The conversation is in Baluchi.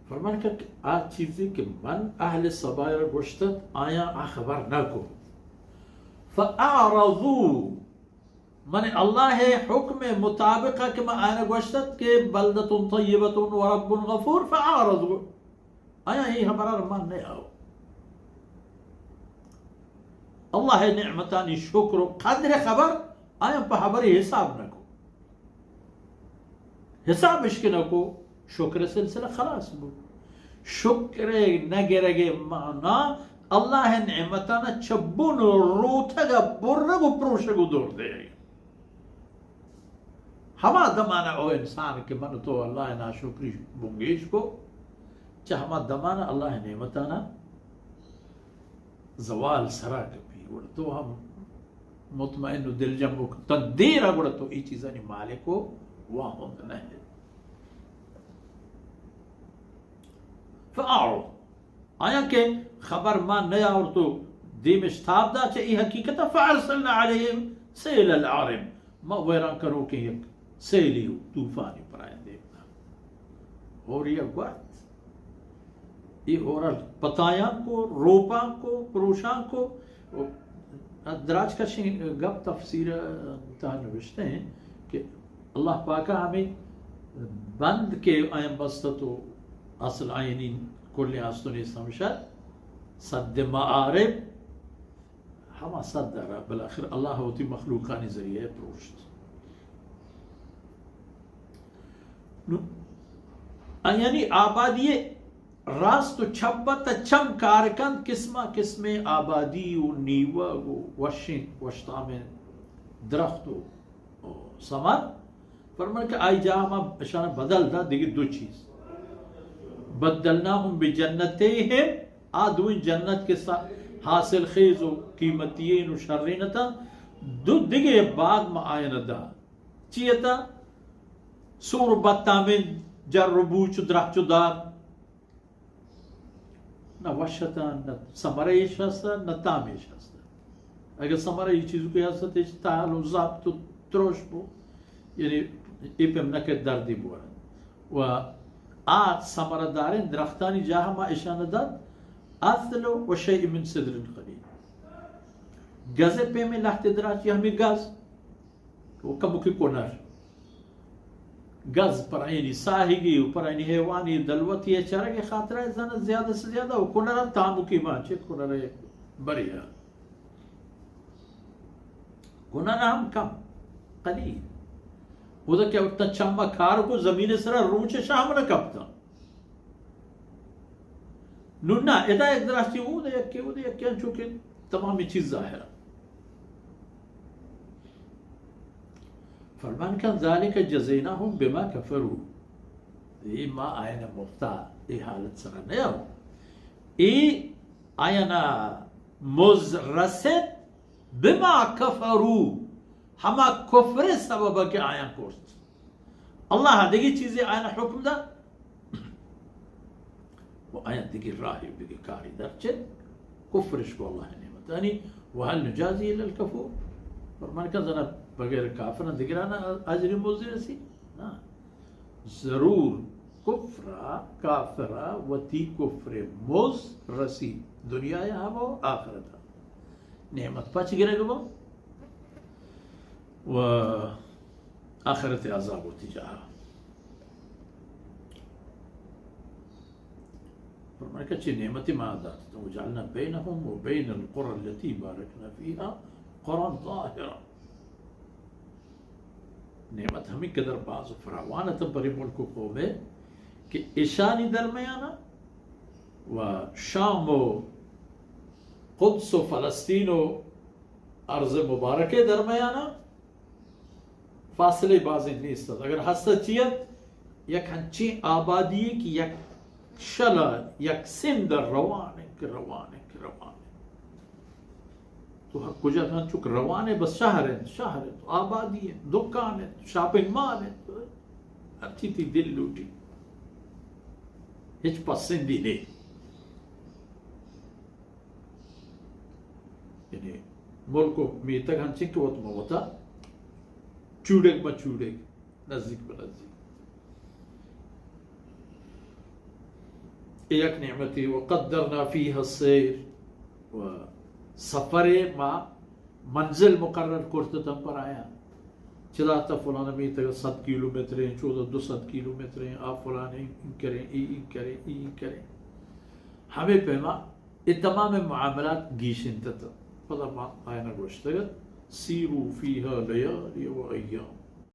فرمان کہ آ چیزی کہ من اہل سبا را گوشتت، آیاں آ خبر نہ کو۔ فاعرضوا، من اللہ حکم مطابق کہ من آیاں گوشتت کہ بلدۃ طیبۃ و رب غفور، فاعرضوا، آیاں اے خبر را مان نہ آو۔ اللہ نعمتانی شکر و قدر خبر آیاں پہ خبر حساب نہ کو۔ حساب اش کہ نہ کو، شکر سلسلہ خلاص بو۔ شکر نہ گرگ معنا اللہ نعمتانا چبون روتگ برگ و پروشگ و دور دیگ۔ ہما دمانا او انسان کہ من تو اللہ ناشکری بنگیج کو، چہ ہما دمانا اللہ نعمتانا زوال سرا کپی، گڑا تو ہم مطمئن و دلجم و تن دیر ء گڑا تو اے چیزانی مالک و واہند نہ ئے۔ فاعرض، آیاں کہ خبر ما نیاورت و دیمش تاب دا چہ اے حقیقت ء، فارسلنا علیہم سیل العرم، ما ویران کنوکیں یک سیلی و طوفانی پرایان دیم دا۔ ہوریا گوات۔ اے ہورا پتایاں کو، روپاں کو، پروشاں کو۔ دراج کشیں گپ تفسیر تہا نوشتہ ایں کہ اللہ پاکا ہمیں بند کہ آیاں بستت و اصل آیانی کلیں آستونی سمشت سد معارب، ہما سد ء را بالاخر اللہ وتی مخلوقانی ذریعہ ء پروشت۔ نو، آیانی آبادی راست و چپ ء چم کار کنت، قسمہ قسمیں آبادی و نیوگ و وشیں وشتامیں درخت و، و ثمر۔ فرمان کہ آئی جاہ ما اشان بدل دا دگہ دو چیز۔ بدلناہم بجنتیہم، آ دوئیں جنت کہ سا-، حاصل خیز و قیمتیین و شرین اتاں، دو دگہ باغ ما آیان دا۔ چی اتاں؟ سور و بتامین، جر و بوچ و درخچ و دار۔ نہ وش اتاں، نہ ثمرہ ایش ہست، نہ تام ایش ہست۔ اگہ ثمرہ ای چیز کہ ہست، ایش تال و زبط و ترش بو، یعنی اے پیم نہ کہ دردی بورن۔ و آ ثمرہ داریں درختانی جاہ ما اشان دات، اصل و شیء من سدر قلیل۔ گز پیمیں لہتے دراچی ہمیں گز۔ و کموکی کنر۔ گز پرائینی ساہگی و پرائینی حیوانی دلوتی ء چرگ ء خاطرہ زن زیادہ سے زیادہ و کنر ء تامکی مانچے کنر ء بریا۔ کنر ہم کم، قلیل۔ اودا کہ وقتا چمہ کار کو زمین سرا روچ شام نہ کپتا۔ نون نہ، ادا یک دراستی اود یکی، اود یکی، انچو کہ تمامی چیز ظاہر۔ فرمان کن ذالک جزیناہم بما کفروا۔ اے ما آیانا مفتا اے حالت سرا نیاو۔ اے آیانا مز رست بما کفروا، ہما کفر سبب کہ آیاں کرت۔ اللہ دگہ چیزے آیانا حکم دا۔ و آیاں دگہ راہی و دگہ کاری در چہ کفرش کو اللہ نعمت۔ یعنی، وهل نجازي إلا الكفور؟ فرمان کن زنا بغیر کافران دگرانا اجر مزد رسی؟ نا۔ ضرور کفرا، کافرا وتی کفر مز رسی۔ دنیا ہم و آخرتا۔ نعمت پچ گرگ بو و آخرت عذاب وتی جاہا۔ فرمائے کہ چی نعمتی ما دات، وجعلنا بينهم وبين القرى التي باركنا فيها قرى ظاهرة۔ نعمت ہمیں قدر باز و فراوان ات پرے ملک و قومے کہ اشانی درمیانا و شام و قدس و فلسطین و ارض مبارکے درمیانا فاصلے بازیں نیست ات۔ اگر ہست ات چی ات، یک ہنچیں آبادی کہ یک شل ء یک سند ء روان انت، کہ روان انت، کہ روان انت۔ تو ہر کجا ہنچو کہ روان انت، بس شہر انت، شہر انت، آبادی انت، دکان انت، شاپنگ مال انت، ہر چی تی دل لوٹی۔ ہچ پسندی نہیں۔ یعنی ملک و میتگ ہنچیں کہ وت مہ وتا چوڑگ بہ چوڑگ، نزیک بہ نزیک۔ یک نعمتے، وقدرنا فیها السیر، و سفر ما منزل مقرر کرتتن پر آیان. چدا تا فلان میتگ صد کیلومتریں، چودا دو سد کیلومتریں، آ فلانیں، این کریں، ای این کریں، ای این کریں. ہمے پیما اے تمام معاملات گیشینتتن. پدا ما آیانا گوشتگ ات، سیروا فیها لیالی و ایام.